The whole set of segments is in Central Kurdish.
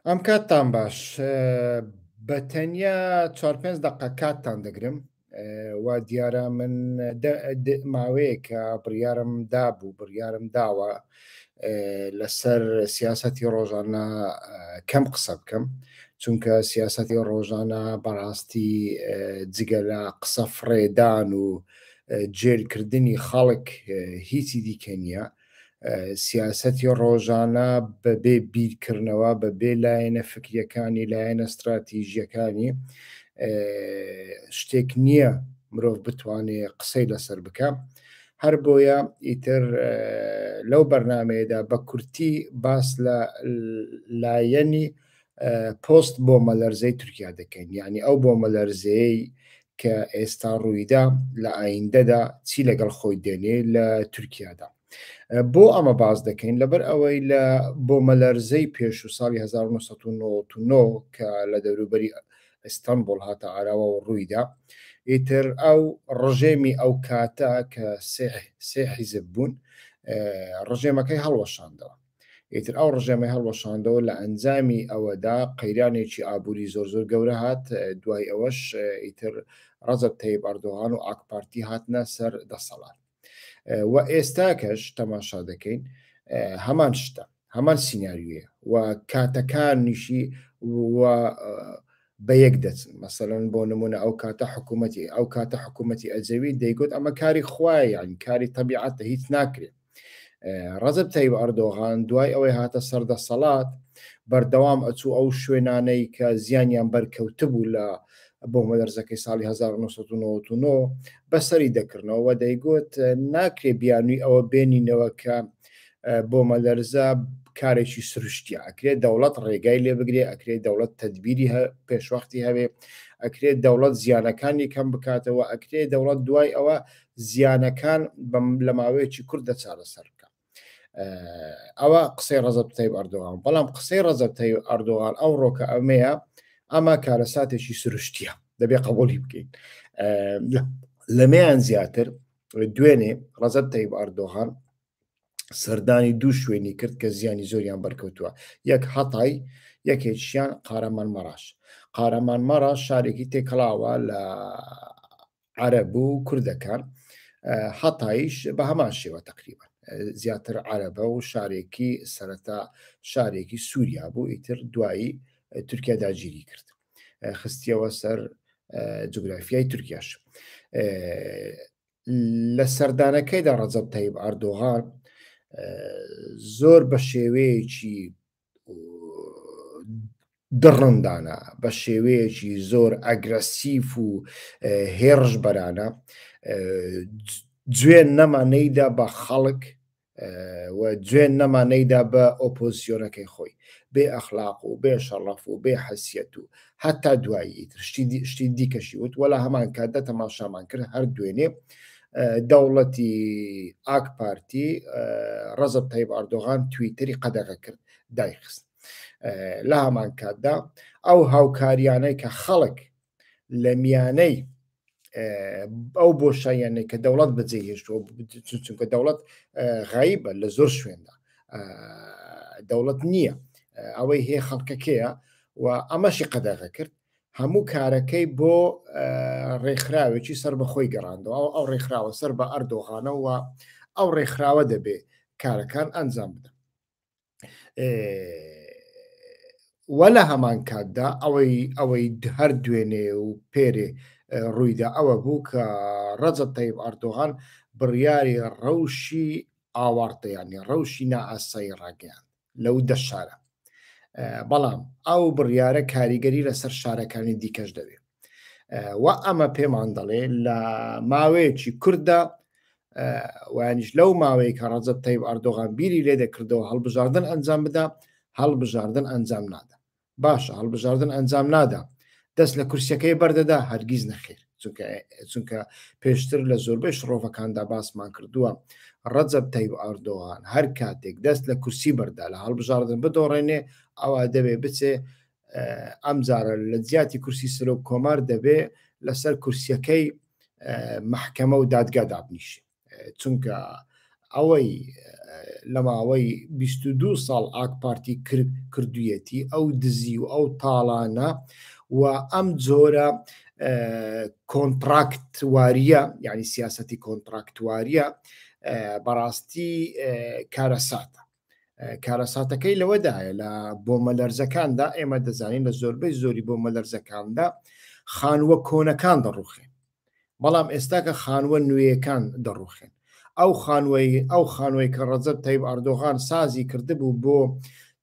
ئەم کاتتان باش بە تەنیا چوار پێنج دەقە کاتتان دەگرم وا دیارە من ماوەیەکە بڕیارم دابوو بڕیارم داوە لەسەر سیاسەتی ڕۆژانە کەم قسە بکەم چونکە سیاسەتی ڕۆژانە بەڕاستی جگە لە قسە فڕێدان و جێلکردنی خەڵک هیچی دیکە نییە سیاسەتی ڕۆژانە بەبێ بیرکردنەوە بەبێ لایەنە فکریەکانی لایەنە ستراتیژیەکانی شتێک نییە مرۆڤ بتوانێ قسەی لەسەر بکە هەر بۆیە ئیتر لەو بەرنمەیەدا بە کورتی باس لە لایەنی پۆست بۆمەلەرزەی تورکیا دەکەین یعنی ئەو بۆمەلەرزەیەی کە ئێستا ڕوویدا لە ئایندەدا چی لەگەڵ خۆی دێنێ لە تورکیادا بۆ ئەمە باز دەکەین لەبەر ئەوەی لە بۆمەلەرزەی پێش و ساڵی 1999 کە لە دەوروبەری ئیستانبول هاتە ئاراوە و ڕوویدا ئیتر ئەو ڕژێمی ئەو کاتە کە سێ حیزب بوون ڕژێمەکەی هەڵوەشاندەوە ئیتر ئەو ڕژێمەی هەڵوەشاندەوە لە ئەنجامی ئەوەدا قەیرانێکی ئابووری زۆر زۆر گەورە هات دوای ئەوەش ئیتر ڕەجەب تەیب ئەردۆغان و ئاکپارتی هاتنە سەر دەسەڵات و ئێستاکەش تەماشا دەکەین هەمان شتە هەمان سیناریویە و کاتەکانیشی و بە یەک دەچن مەسەلەن بۆ نمونە ئەو کاتە حکوومەتی ئەو کاتە حکوومەتی ئەجەوی دەیگوت ئەمە کاری خوایە یان کاری تەبیعەتە هیچ ناکرێت ڕەجەب تەیب ئەردۆغان دوای ئەوەی هاتە سەر دەسەڵات بەردەوام ئەچوو ئەو شوێنانەی کە زیانیان بەرکەوتبوو لە بۆمەلەرزەکەی ساڵی 1999 بەسەری دەکردنەوە دەیگوت ناکرێ بیانوی ئەوە بێنینەوە کە بۆمەلەرزە کارێکی سروشتیە ئەکرێت دەوڵەت ڕێگای لێ بگرێ ئەکرێت دەوڵەت تدبیری پێشوەختی هەبێ ئەکرێت دەوڵەت زیانەکانی کەم بکاتەوە ئەکرێت دەوڵەت دوای ئەوە زیانەکان لە ماوەیەکی کورت دە چارەسەر بکە ئەوە قسەی ڕەجەب تەیب ئەردۆغان بەڵام قسەی ڕەجەب تەیب ئەردۆغان ئەو ڕۆکە ئەمەیە ئەمە کارەساتێکی سروشتیە دەبێ قبولی بکەین لەمەیان زیاتر دوێنێ ڕەجەب تەیب ئەردۆغان سەردانی دوو شوێنی کرد کە زیانی زۆریان بەرکەوتووە یەک هەتای یەکێکیان قارەمان مەڕاش قارەمان مەڕاش شارێکی تێکەڵاوە لە عەرەب و کوردەکان هەتایش بە هەمان شێوە تقریبا زیاتر عەرەبە و شارێکی سەرەتا شارێکی سووریا بوو ئیتر دوایی تورکیا داگیری کرد خستیەوە سەر جوگرافیای تورکیاش لە سەردانەکەیدا ڕەجەب تەیب ئەردۆغان زۆر بە شێوەیەکی دڕندانە بە شێوەیەکی زۆر ئەگرەسیف و هێڕش بەرانە جوێن نەما نەیدا بە خەڵک و جوێن نەما نەیدا بە ئۆپۆزیسیۆنەکەی خۆی بێ ئەخلاق و بێ شەڕەف و بێ حەسیەت و هەتا دوایی ئیتر شتی دیکەشی وت وەلا هەمان کاتدا تەماشامان کرد هەر دوێنێ دەوڵەتی ئاک پارتی ڕەجەب تەیب ئەردۆغان تویتەری قەدەغە کرد دایخست لە هەمان کاتدا ئەو هاوکاریانەی کە خەڵک لە میانەی ئەو بۆشاییانەی کە دەوڵەت بەجێ هێشتووە چونکە دەوڵەت غایبە لە زۆر شوێندا دەوڵەت نییە ئەوەی هەیە خەڵکەکەیە و ئەمەشی قەدەغە کرد هەموو کارەکەی بۆ ڕێکخراوێکی سەر بەخۆی گەڕاندەوە ئەو ڕێکخراوە سەر بە ئەردۆغانەوە ئەو ڕێکخراوە دەبێ کارەکان ئەنجام بدەن وە لە هەمان کاتدا ئەوەی ئەوەی هەر دوێنێ و پێرێ ڕوویدا ئەوە بوو کە ڕەجەب تەیب ئەردۆغان بڕیاری ڕەوشی ئاوارتە یانی ڕەوشی نائاسایی ڕاگەیاند لەو دە شارە بەڵام ئەو بڕیارە کاریگەری لەسەر شارەکانی دیکەش دەبێت و ئەمە پێمان دەڵێ لە ماوەیەکی کورددا وانیش لەو ماوەیە کە ڕەجەب تەیب ئەردۆغان بیری لێ دەکردەوە هەڵبژاردن ئەنجام بدا هەڵبژاردن ئەنجام نادا باشە هەڵبژاردن ئەنجام نادا دەست لە کورسیەکەی بەردەدا هەرگیز نەخێر چونکە چونکە پێشتر لە زۆربەی شڕۆڤەکاندا باسمان کردووە ڕەجەب تەیب ئەردۆغان هەر کاتێک دەست لە کورسی بەردا لە هەڵبژاردن بدۆڕێنێ ئەوە دەبێ بچێ ئەمجارە لە جیاتی کورسی سەرۆک کۆمار دەبێ لەسەر کورسیەکەی مەحکەمە و دادگا دابنیشێ چونکە ئەوەی لە ماوەی 22 ساڵ ئاک پارتی کردویەتی ئەو دزی و ئەو تاڵانە و ئەم جۆرە کۆنتراکتواریە یعنی سیاسەتی کۆنتراکتواریە بەڕاستی کارەساتە کارەساتەکەی لەوەدایە لە بۆمەلەرزەکاندا ئێمە دەزانین لە زۆربەی زۆری بۆمەلەرزەکاندا خانووە کۆنەکان دەڕوخێن بەڵام ئێستا کە خانووە نوێیەکان دەڕوخێن ئەو خانووەی ئەو خانووەی کە ڕەجەب تەیب ئەردۆغان سازی کردبوو بۆ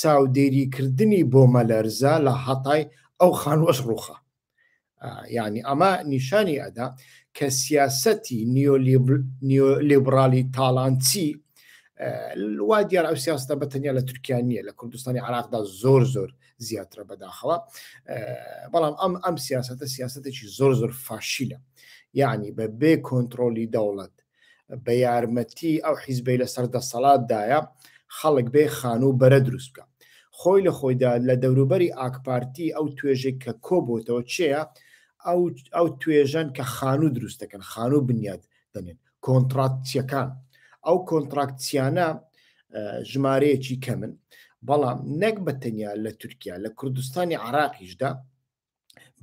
چاودێریکردنی بۆمەلەرزە لە هەتای ئەو خانووەش ڕووخا یعنی ئەمە نیشانی ئەدا کە سیاسەتی نیۆلیبرالی تاڵانچی وا دیار ئەو سیاستە بە تەنیا لە تورکیا نییە لە کوردستانی عراقدا زۆر زۆر زیاترە بەداخەوە بەڵام ئەم ئەم سیاستە سیاستێکی زۆر زۆر فاشیلە یعنی بە بێ کۆنتترۆلی دەوڵەت بە یارمەتی ئەو حیزبەی لەسەر دەسەڵاتدایە خەڵک بێ خانوو بەرە دروست بکە خۆی لە خۆیدا لە دەوروبەری ئاکپارتی ئەو توێژێک کە کۆبووتەوە چێە ئەو ئەو توێژەن کە خانوو دروست دەکەن خانوو بنیاد دەنێن کۆنتراکتچیەکان ئەو کۆنتراکتچیانە ژمارەیەکی کەمن بەڵام نەک بە تەنیا لە تورکیا لە کوردستانی عراقیشدا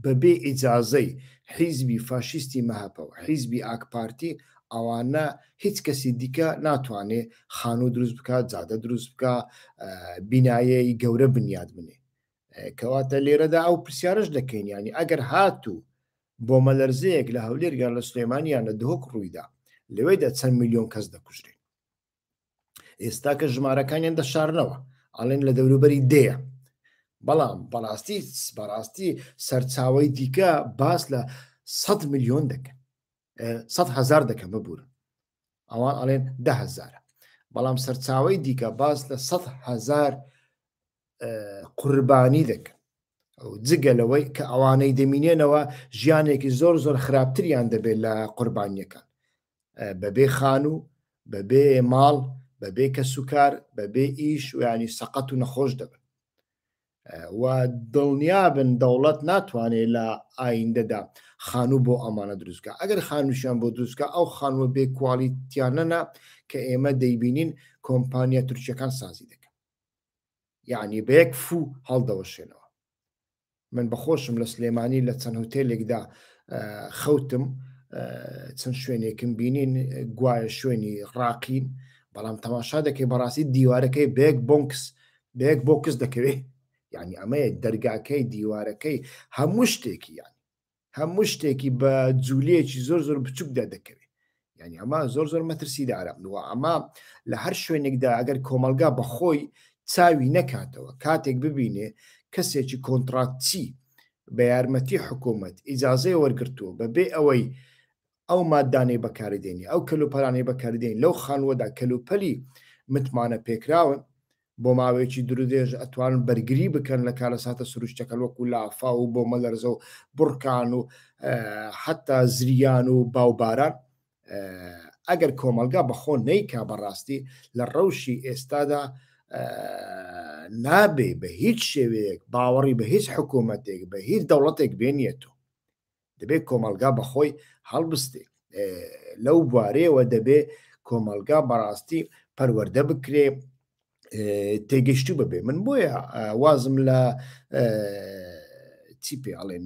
بەبێ ئیجازەی حیزبی فاشیستی مەهەپە و حیزبی ئاکپارتی ئەوانە هیچ کەسی دیکە ناتوانێ خانوو دروست بکات جادە دروست بکە بینایەی گەورە بنیاد بنێ کەواتە لێرەدا ئەو پرسیارش دەکەین ینی ئەگەر هاتوو بۆمەلەرزەیەک لە هەولێر یان لە سلێمانی یان لە دهۆک ڕوویدا لەوێدا چەند میلیۆن کەس دەکوژرێن ئێستا کە ژمارەکانیان دەشارنەوە ئەڵێن لە دەوروبەری دەیە بەڵام بەڕاستی بەڕاستی سەرچاوی دیکە باس لە 100 میلیۆن دەکەن 100 هزار دەکەن ببورن ئەوان ئەڵێن دههزارە بەڵام سەرچاوی دیکە باس لە 100 هزار قوربانی دەکەن جگە لەوەی کە ئەوانەی دەمینێنەوە ژیانێکی زۆر زۆر خراپتریان دەبێت لە قوربانیەکان بەبێ خانوو بەبێ ماڵ بەبێ کەسوکار بەبێ ئیش و ینی سەقەت و نەخۆش دەبن و دڵنیابن دەوڵەت ناتوانێت لە ئایندەدا خانوو بۆ ئەمانە دروستکە ئەگەر خانووشیان بۆ دروستکە ئەو خانووە بێ کوالیتیانەنا کە ئێمە دەیبینین کۆمپانیا تورکیەکان سازی دەکەن یعنی بە یەک فوو هەڵدەوەشێنەوە من بەخۆشم لە سلێمانی لە چەند هوتێلێکدا خەوتم چەند شوێنێکم بینین گوایە شوێنی ڕاقین بەڵام تەماشا دەکەی بەڕاستی دیوارەکەی بەیەک بۆنکس بەیەک بۆکس دەکەوێت یعنی ئەمەیە دەرگاکەی دیوارەکەی هەموو شتێکی یان هەموو شتێکی بە جوولەیەکی زۆر زۆر بچووکدا دەکەوێت یعنی ئەمە زۆر زۆر مەترسیدارە و ئەمە لە هەر شوێنێکدا ئەگەر کۆمەلگا بەخۆی چاوی نەکاتەوە کاتێک ببینێ کەسێکی کۆنتراکتچی بە یارمەتی حکوومەت ئیجاازەی وەرگتووە بەبێ ئەوەی ئەو مادانەی بەکاری دێنی ئەو کەلوپەلانەی بەکاری دێنی لەو خانووەدا کەلوپەلی متمانە پێکراون بۆ ماوەیەکی دوورودرێژ ئەتوانن بەرگری بکەن لە کارەساتە سروشتەکان وەکو لافاو و بۆمەلەرزە و بڕکان و حتا زریان و باوباران ئەگەر کۆمەلگا بەخۆ نیکا بەڕاستی لە ڕەوشی ئێستادا نابێ بە هیچ شێوەیەک باوەڕی بە هیچ حکوومەتێک بە هیچ دەوڵەتێک بێنیەتەوە دەبێت کۆمەڵگا بەخۆی هەڵبستێ لەو بوارەیەوە دەبێ کۆمەڵگا بەڕاستی پەروەردە بکرێ تێگەشتو ببێ من بۆیە وازم لە چی پێ ئەڵێن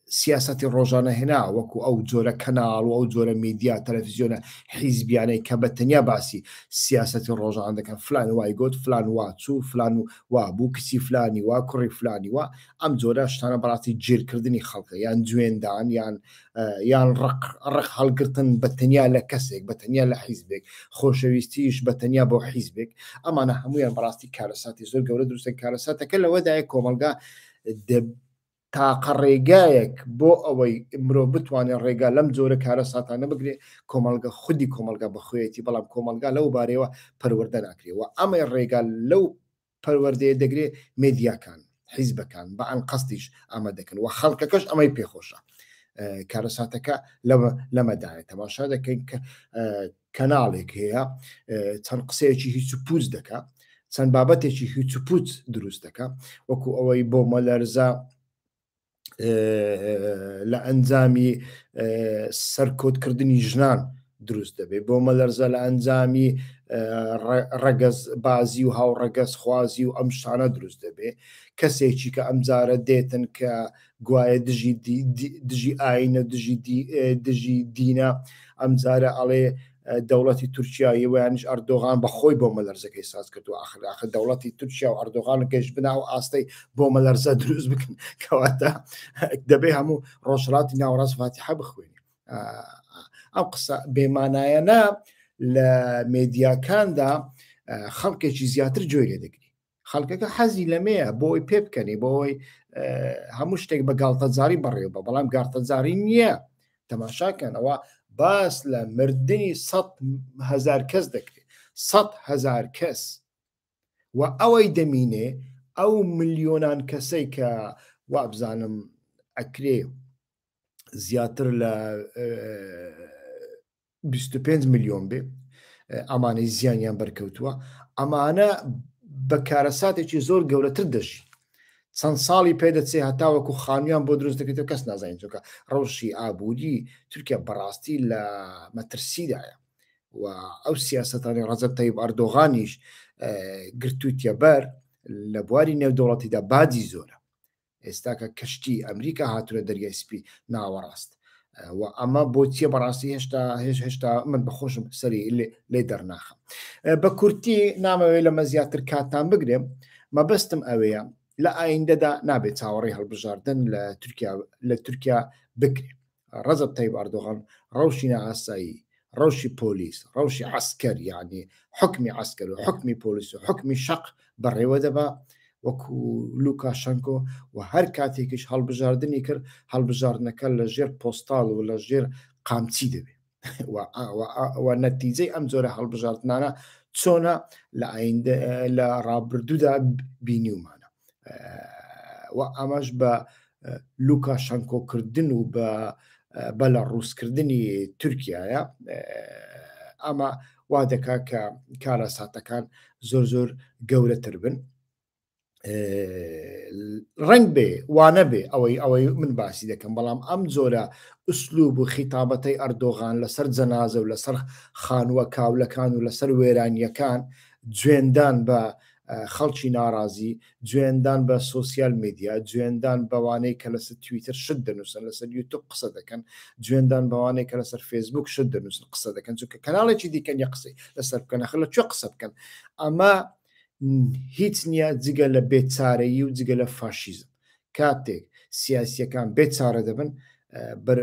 سیاستی ڕۆژانە هێنا وەکو ئەو جۆرە کەناڵ و ئەو جۆرە میدیا تەلەفزیۆنە حیزبیانەی کە بە تەنیا باسی سیاستی ڕۆژان دەکەن فلان وای گوت فلان وا چوو فلان و وا بوو کچی فلانی وا کوڕی فلانی وا ئەم جۆرە شتانە بەڕاستی جێلکردنی خەڵکە یان جوێندان یان یان ڕق ڕق هەڵگرتن بە تەنیا لە کەسێک بە تەنیا لە حیزبێک خۆشەویستیش بە تەنیا بۆ حیزبێک ئەمانە هەمویان بەڕاستی کارەساتی زۆر گەورە دروستە کارەساتەکە لەوەدایە کۆمەلگا تاقە ڕێگایەک بۆ ئەوەی مرۆڤ بتوانێت ڕێگا لەم جۆرە کارەساتانە بگرێ کۆمەڵگە خودی کۆمەڵگا بەخۆیەتی بەڵام کۆمەڵگا لەو بارەیەوە پەروەردە ناکرێ و ئەمەی ڕێگا لەو پەروەردەیە دەگرێ مێدیاکان حیزبەکان بە ئەنقەستیش ئەمە دەکەن و خەڵکەکەش ئەمەی پێخۆشە کارەساتەکە لەمەدایە تەماشا دەکەین کە کەناڵێک هەیە چەند قسەیەکی هیچ و پوچ دەکا چەند بابەتێکی هیچ و پوچ دروست دەکا وەکو ئەوەی بۆ مەلەرزە لە ئەنجامی سەرکۆتکردنی ژنان دروست دەبێت بۆمەلەرزە لە ئەنجامی ڕەگەز بازی و هاوڕەگەز خوازی و ئەم شتانە دروست دەبێت کەسێکی کە ئەمجارە دێتن کە گوایە دژی دژی ئاینە دژی دژی دینە ئەمجارە ئەڵێ دەوڵەتی تورکیا یوانش ئەردۆغان بە خۆی بۆمەلەرزەکەی ساز کردو آخر آخر دەوڵەتی تورکیا و ئەردۆغان گەشت بنا و ئاستەی بۆمەلەرزە دروست بکەن کەواتە دەبێ هەموو ڕۆژهەڵاتی ناوەڕاست فاتیحە بخوێنی ئەو قسە بێمانایەنە لە مێدیاکاندا خەڵکێکی زیاتر گوێی لێ دەگری خەڵکەکە حەزی لەمەیە بۆی پێ بکەنی بۆی هەموو شتێک بە گاڵتەجاری بەڕێوە بە بەڵام گاڵتەجاری نییە تەماشاکەنەوە باس لە مردنی هزار کەس دەکرێت هزار کەس و ئەوەی دەمینێ ئەو ملیۆنان کەسەی کە وابزانم ئەکرێ زیاتر لە 25 ملیۆن بێ ئەمانەی زیانیان بەرکەوتووە ئەمانە بە کارەساتێکی زۆر گەورەتر دەژی چەند ساڵی پێدەچێ هەتاوەکو خانویان بۆ دروست دەکرێت کەس نازانین چونکە ڕەوشی ئابووری تورکیا بەڕاستی لە مەترسیدایە و ئەو سیاستانی ڕەجەب تەیب ئەردۆغانیش گرتوتیە بەر لە بواری نێودەوڵەتیدا باجی زۆرە ئێستاکە کەشتی ئەمریکا هاتوونە دەریای سپی ناوەڕاست و ئەمە بۆ چیە بەڕاستی هێشتا هێش هێشتا من بەخۆشم سەری لێ دەرناخم بە کورتی نامەوێت لەمە زیاتر کاتان بگرێم مەبەستم ئەوەیە لە ئایندەدا نابێت چاوەڕێی هەڵبژاردن لە تورکیا لە تورکیا بکرێت ڕەجەب تەیب ئەردۆغان ڕەوشی نائاسایی، ڕەوشی پۆلیس، ڕەوشی عەسکەر یانی حوکمی عەسکەر و حوکمی پۆلیس و حوکمی شەق بەڕێوە دەبا وەکو لوکاشەنکۆ و هەر کاتێکیش هەڵبژاردنی کرد هەڵبژاردنەکە لە ژێر پۆستاڵ و لە ژێر قامچی دەبێ و نەتیجەی ئەم جۆرە هەڵبژاردنانە چۆنە لە ئایندە لە ڕابردوودا بینیومانە و ئەمەش بە لوکاشەنکۆکردن و بە بەلەڕووسکردنی تورکیایە ئەمە وا دەکات کە کارەساتەکان زۆر زۆر گەورەتر بن ڕنگ بێ وانە بێ ئەوەی ئەوەی من باسی دەکەم بەڵام ئەم جۆرە ئوسلوب و خیتابەتەی ئەردۆغان لەسەر جەنازە و لەسەر خانووە کاولەکان و لەسەر وێرانیەکان جوێندان بە خەڵکی ناڕازی، جوێندان بە سۆسیال میدیا، جوێندان بەوانەی کە لەسەر تویتەر شت دەنووسن، لەسەر یوتوب قسە دەکەن، جوێندان بەوانەی کە لەسەر فێسبوک شت دەنووسن قسە دەکەن، چونکە کەناڵێکی دیکە نیە قسەی لەسەر بکەن، ئەخر لە کوێ قسە بکەن؟ ئەمە هیچ نییە جگە لە بێچارەیی و جگە لە فاشیزم. کاتێک سیاسیەکان بێ چارە دەبن بەر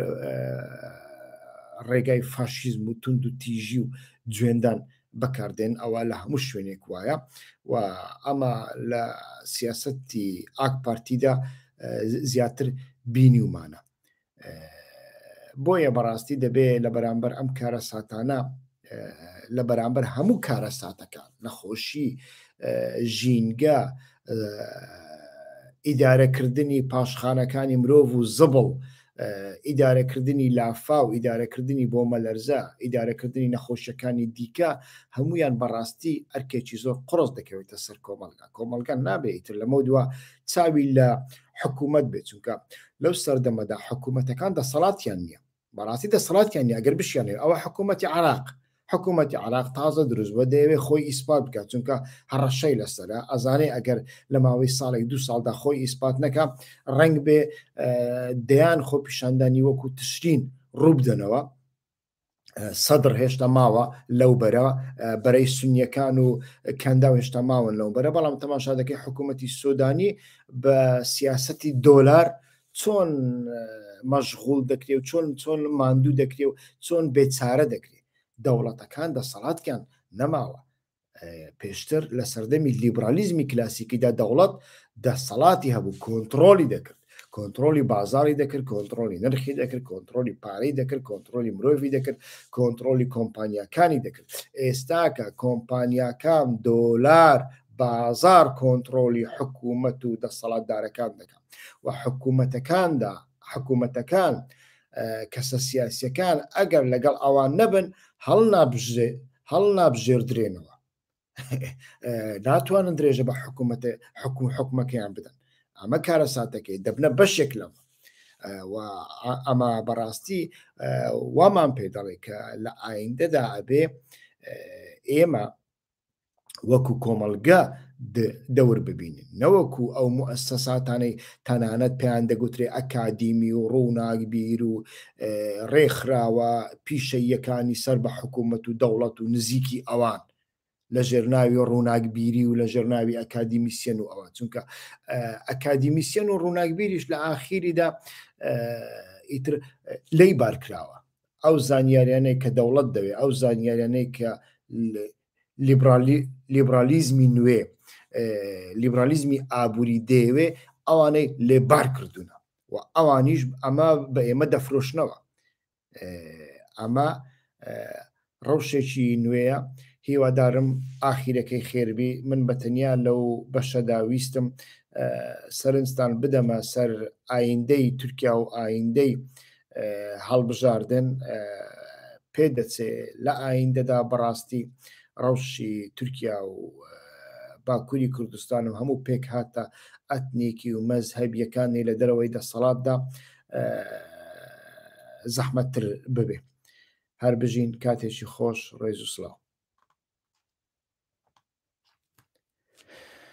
ڕێگای فاشیزم و توند و تیژی و جوێندان بەکاردێن ئەوە لە هەموو شوێنێک وایە و ئەمە لە سیاستی ئاک پارتیدا زیاتر بینیومانە بۆیە بەڕاستی دەبێ لە بەرامبەر ئەم کارەساتانە لە بەرامبەر هەموو کارەساتەکان نەخۆشی ژینگە ئیدارەکردنی پاشخانەکانی مرۆڤ و زبڵ ئیدارەکردنی لافاو ئیدارەکردنی بۆمەلەرزە ئیدارەکردنی نەخۆشیەکانی دیکە هەمویان بەڕاستی ئەرکێکی زۆر قڕس دەکەوێتە سەر کۆمەلگا کۆمەلگا نابێ ئیتر لەمە دوا چاوی لە حکوومەت بێت چونکە لەو سەردەمەدا حکوومەتەکان دەسەڵاتیان نییە بەڕاستی دەسەڵاتیان نیە ئەگەر بشیانەوێ ئەوە حکوومەتی عراق حکوومەتی عراق تازە دروست بووە دەیەوێت خۆی ئیسپات بکات چونکە هەڕەشەی لەسەرە ئەزانێ ئەگەر لە ماوەی ساڵێک دو ساڵدا خۆی ئیسپات نەکا ڕنگ بێ دەیان خۆپیشاندانی وەکو تشرین ڕووبدەنەوە سەدر هێشتا ماوە لەو بەرە بەرەی سنیەکان و کەنداو هێشتا ماون لەو بەرە بەڵام تەماشا دەکەی حکوومەتی سۆدانی بە سیاستی دۆلار چۆن مەشغول دەکرێ و چۆن چۆن ماندوو دەکرێ و چۆن بێچارە دەکرێ دەوڵەتەکان دەسەڵاتیان نەماوە پێشتر لە سەردەمی لیبرالیزمی کلاسیکیدا دەوڵەت دەسەڵاتی هەبوو کۆنتترۆلی دەکرد کۆنتترۆلی بازاری دەکرد کۆنتترۆلی نرخی دەکرد کۆنتترۆلی پارەی دەکرد کۆنتترۆلی مرۆڤی دەکرد کۆنتترۆلی کۆمپانیاکانی دەکرد ئێستاکە کۆمپانیاکان دۆلار بازار کۆنتترۆلی حکوومەت و دەسەڵاتدارەکان دەکات و حکوومەتەکاندا حکوومەتەکان کەسە سیاسیەکان ئەگەر لەگەڵ ئەوان نەبن هەڵنابژێ هەڵنابژێردرێنەوە ناتوانن درێژە بە حکوومەتە حکوم حکومەکەیان بدەن ئەمە کارەساتەکەی دەبنە بەشێک لەمە. و ئەمە بەڕاستی وامان پێ دەڵێ کە لە ئایندەدا ئەبێ ئێمە وەکو کۆمەڵگە دەور ببینن نەوەکو ئەو موئەسەساتانەی تەنانەت پێیان دەگوترێ ئەکادیمی و ڕووناکبیر و ڕێکخراوە پیشەییەکانی سەر بە حکوومەت و دەوڵەت و نزیکی ئەوان لە ژێرناوی ڕووناکبیری و لە ژێرناوی ئەکادیمیسیەن و ئەوە چونکە ئەکادیمیسیەن و ڕووناکبیریش لە ئاخیریدا ئیتر لی بارکراوە ئەو زانیاریانەی کە دەوڵەت دەوێت ئەو زانیاریانەی کە لیبرالیزمی نوێ لیبرالیزمی ئابووری دەیەوێ ئەوانەی لێبار کردوونە و ئەوانیش ئەمە بە ئێمە دەفرۆشنەوە ئەمە ڕەوشێکی نوێیە هیوادارم ئاخیرەکەی خێربی من بە تەنیا لەو بەشەدا ویستم سەرنجتان بدەمە سەر ئایندەی تورکیا و ئایندەی هەڵبژاردن پێدەچێ لە ئایندەدا بەڕاستی ڕەوشی تورکیا و باکووری کوردستان و هەموو پێکهاتە ئەتنیکی و مەزهەبیەکانی لە دەرەوەی دەسەڵاتدا زەحمەتتر ببێ. هەر بژین کاتێکی خۆش ڕێز و سڵاو.